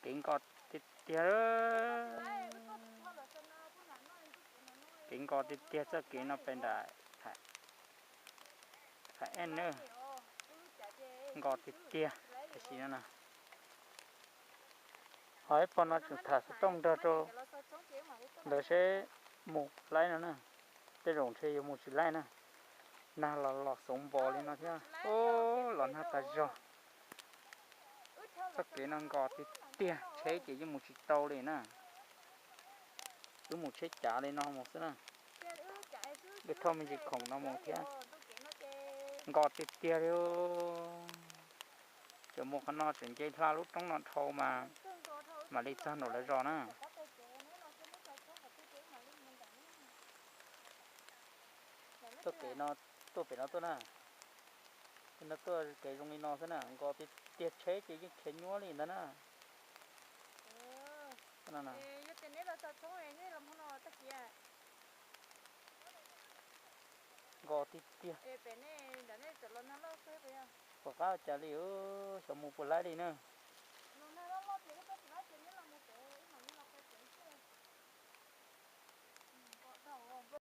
Kev nkos tiag tiag, kev nkos tiag tiag txoj kev no pem nram Thaim Eej na. Nkos tiag tiag, tam sim no na. Ho ib pog no tseem tham xov tooj nrog rau ntawd seb mus laib no na. Tej zaum ntshe yuav mus tsis laib na. Nag los los xoov npos li no thiab. Los nag tas zog. Txoj kev no nkos tiag tiag, tsheb ces yeej mus tsis tau li na. Wb mus tsheb cav li no mus xwb na. Wb thauj me ntsis khoom no mus thiab. Nkos tiag tiag li. Tseem mus qhov no tseem nce hla lub roob no dhau mas mam li txog nraum lawv zos na. Tuaj kev no, tuaj pem no tuaj na. Pem no tuaj kev zoo li no xwb na, nkos tiag tiag, tsheb ces yeej khiav nyuaj li ntag na. Nkos tiag tiag. Pom qab ua cas li, xyov mus puas laib li na.